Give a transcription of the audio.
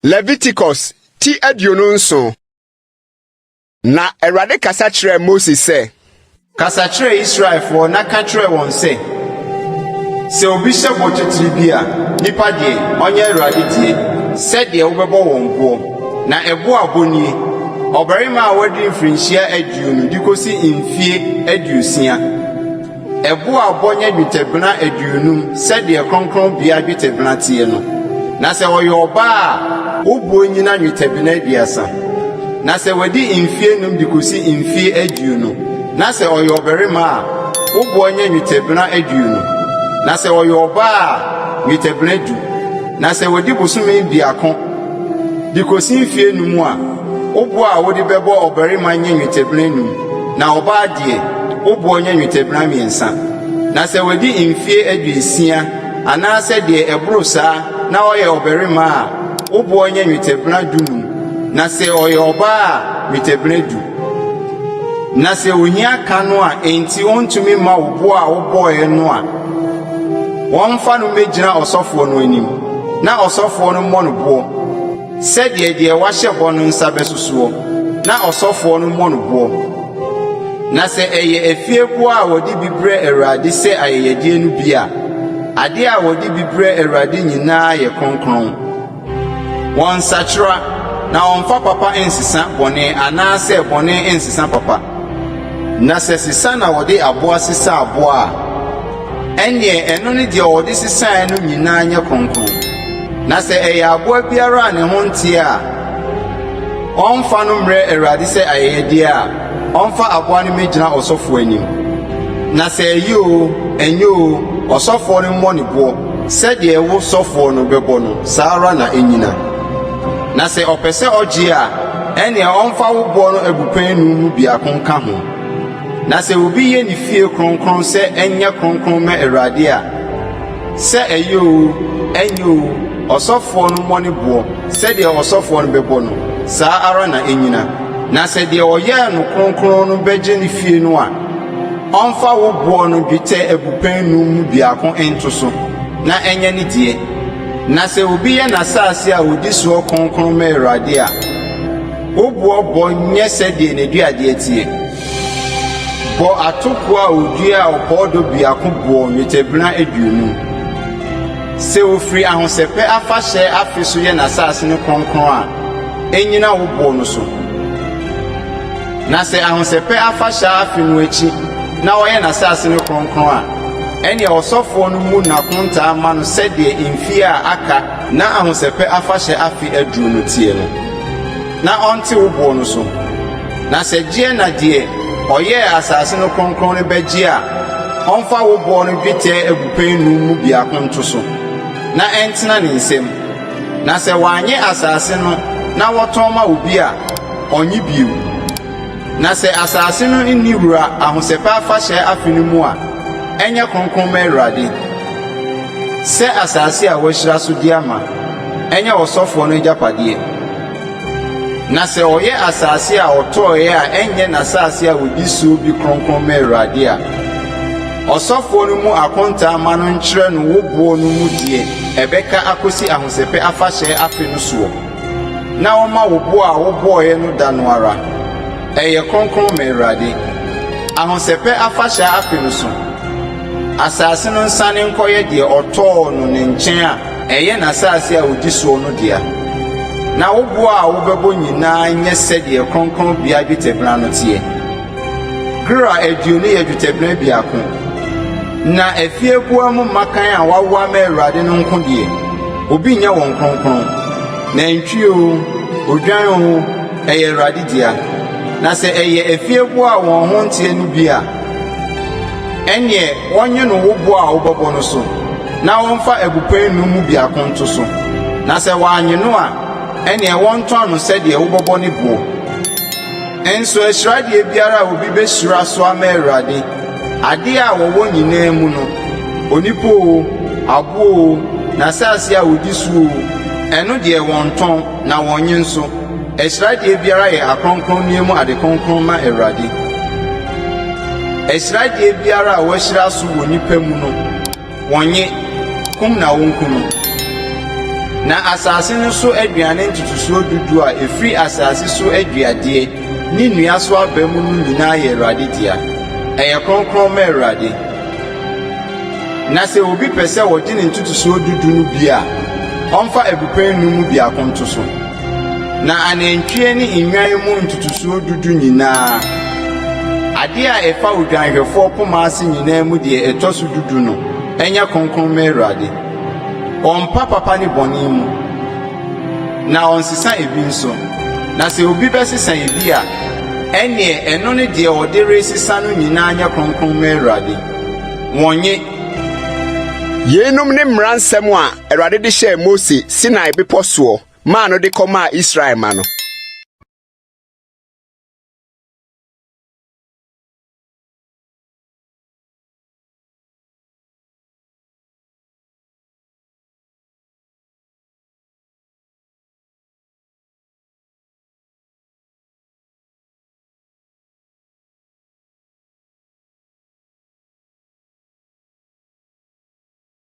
Leviticus ti 27. Na Awurade kasa kyerɛɛ Mose sɛ. Kasa kyerɛ Israelfoɔ na ka kyerɛ wɔn sɛ, Sɛ obi hyɛ bɔ titire bi a, nnipa deɛ, ɔnyɛ Awurade deɛ, sɛdeɛ wobɛbɔ wɔn boɔ. Na ɛboɔ a bɔ nie: Ɔbarima a wadi mfirinhyia 20 de kɔsi mfeɛ 60. Ɛbo a bɔ nyɛ dwetɛbena 50 sɛdeɛ kronkronbea dwetɛbena teɛ no. Na sɛ ɔyɛ ɔbaa a, wo boɔ nnyina nnwetɛbena 30. Na sɛ wadi mfeɛ 5 de kɔsi mfeɛ 20, na sɛ ɔyɛ ɔbarima a, wo boɔ nyɛ nnwetɛbena 20. Na sɛ ɔyɛ ɔbaa a, nnwetɛbena 10. Na sɛ wadi bosome biako de kosi mfeɛ 5 a, wo boɔ a wode bɛbɔ ɔbarima nyɛ nnwetɛbena 5, na ɔbaa deɛ, wo boɔ nyɛ nnwetɛbena 3. Na sɛ wadi mfeɛ 60 anaasɛ deɛ ɛboro saa na ɔyɛ ɔbarima a, wo boɔ nyɛ nnwetɛbena 15, na sɛ ɔyɛ ɔbaa a, nnwetɛbena 10. Na sɛ ohia ka no a enti ɔntumi mma wo boɔ a wobɔeɛ no a, wɔmfa no mmɛgyina ɔsɔfoɔ no anim, na ɔsɔfoɔ no mmɔ no boɔ, sɛdeɛ deɛ wahyɛ bɔ no nsa bɛso soɔ, na ɔsɔfoɔ no mmɔ no boɔ. Na sɛ ɛyɛ afieboa a wɔde bi brɛ Awurade sɛ ayɛyɛdeɛ no bi a, adeɛ a wɔde bi brɛ Awurade nyinaa yɛ kronkron. Wɔnsakyera, na wɔmfa papa nsesa bɔne anaasɛ bɔne nsesa papa. Na sɛ sesa na wɔde aboa sesa aboa a, ɛnneɛ ɛno ne deɛ wɔde sesaeɛ no nyinaa nyɛ kronkron. Na sɛ ɛyɛ aboa biara a ne ho nteɛ a, ɔmfa no mmrɛ Awurade sɛ ayɛyɛdeɛ a, ɔmfa aboa no mmɛgyina ɔsɔfoɔ anim. Na sɛ ɛyɛ oo, ɛnyɛ oo, ɔsɔfoɔ no mmɔ ne boɔ, sɛdeɛ wo sɔfoɔ no bɛbɔ no, saa ara na ɛnnyina. Na sɛ ɔpɛ sɛ ɔgye a, ɛnneɛ ɔmfa wo boɔ no abupɛn num mu biako nka ho. Na sɛ obi yɛ ne fie kronkron sɛ ɛnyɛ kronkron mma Awurade a, sɛ ɛyɛ oo, ɛnyɛ oo, ɔsɔfoɔ no mmɔ ne boɔ, sɛdeɛ ɔsɔfoɔ no bɛbɔ no, saa ara na ɛnnyina. Na sɛ deɛ ɔyɛɛ no kronkron no bɛgye ne fie no a, ɔmfa wo boɔ no dwetɛ abupɛn num mu biako nto so, na ɛnyɛ ne deɛ. Na sɛ obi yɛ n'asase a ɔdi soɔ kronkron ma Awurade a, wo boɔ bɔ nyɛ sɛdeɛ n'aduadeɛ teɛ. Bɔ atokoɔ a ɔduaa ɔpɔɔdɔ biako boɔ nnwetɛbena 50. Sɛ ɔfiri ahosɛpɛ afahyɛ afe so yɛ n'asase no kronkron a, ɛnnyina wo boɔ no so. Na sɛ ahosɛpɛ afahyɛ afe no akyi na ɔyɛ n'asase no kronkron a, ɛnneɛ ɔsɔfoɔ no mmu n'akontaa mma no sɛdeɛ mfeɛ a aka na ahosɛpɛ afahyɛ afe aduro no teɛ no, na ɔnte wo boɔ no so. Na sɛ gyeɛ na deɛ ɔyɛɛ asase no kronkron no bɛgye a, ɔmfa wo boɔ no dwetɛ abupɛn num mu biako nto so, na ɛntena ne nsam. Na sɛ wannye asase no na wɔtɔn ma obi a, ɔnnye bio. Na sɛ asase no nni wura ahosɛpɛ afahyɛ afe no mu a, ɛnyɛ kronkron mma Awurade, sɛ asase a wɔahyira so de ama, ɛnyɛ ɔsɔfoɔ no agyapadeɛ. Na sɛ ɔyɛ asase a ɔtɔeɛ a ɛnyɛ n'asase a ɔdi soɔ bi kronkron ma Awurade a, ɔsɔfoɔ no mu akontaa mma no nkyerɛ no wo boɔ no mu deɛ ɛbɛka akɔsi ahosɛpɛ afahyɛ afe no soɔ, na ɔmma wo boɔ a wobɔeɛ no da no ara. Ɛyɛ kronkron ma Awurade. Ahosɛpɛ afahyɛ afe no so, asase no nsane nkɔyɛ deɛ ɔtɔɔ no ne nkyɛn a ɛyɛ n'asase a ɔdi soɔ no dea. Na wo boɔ a wobɛbɔ nyinaa nyɛ sɛdeɛ kronkronbea dwetɛbena no teɛ. Gera 20 yɛ dwetɛbena biako. Na afieboa mu mmakan a wɔawo ama Awurade no nko deɛ, obi nyɛ wɔn kronkron. Nantwie oo, odwan oo, ɛyɛ Awurade dea. Na sɛ ɛyɛ afieboa a wɔn ho nteɛ no bi a, ɛnneɛ wɔnnye no wo boɔ a wobɛbɔ no so, na wɔmfa abupɛn num mu biako nto so. Na sɛ wɔannye no a, ɛnneɛ wɔntɔn no sɛdeɛ wobɛbɔ ne boɔ. Nso ahyiradeɛ biara a obi bɛhyira so ama Awurade, adeɛ a wɔwɔ nyinaa mu no, onipa oo, aboa oo, n'asase a ɔdi so oo, ɛno deɛ wɔnntɔn, na wɔnnye nso. Ahyiradeɛ biara yɛ akronkronneɛ mu ade kronkron ma Awurade. Ahyiradeɛ biara a wɔahyira so wɔ nnipa mu no, wɔnnye, kum na wonku no. Na asase no so aduane ntotosoɔ du du a ɛfiri asase so aduadeɛ ne nnua so aba mu no nyinaa yɛ Awurade dea. Ɛyɛ kronkron ma Awurade. Na sɛ obi pɛ sɛ ɔgye ne ntotosoɔ du du no bi a, ɔmfa abupɛn nnum mu biako nto so. Na anantwie ne nnwan mu ntotosoɔ du du nyinaa, adeɛ a ɛfa odwanhwɛfoɔ poma ase nyinaa mu deɛ ɛtɔ so du du no, ɛnyɛ kronkron mma Awurade. Ɔmpa papa ne bɔne mu, na ɔnsesa ebi nso. Na sɛ obi bɛsesa ebi a, ɛnneɛ ɛno ne deɛ ɔde resesa no nyinaa nyɛ kronkron mma Awurade. Wɔnnye. Yeinom ne mmara nsɛm a Awurade de hyɛɛ Mose Sinai Bepɔ soɔ maa no de kɔmaa Israel mma no.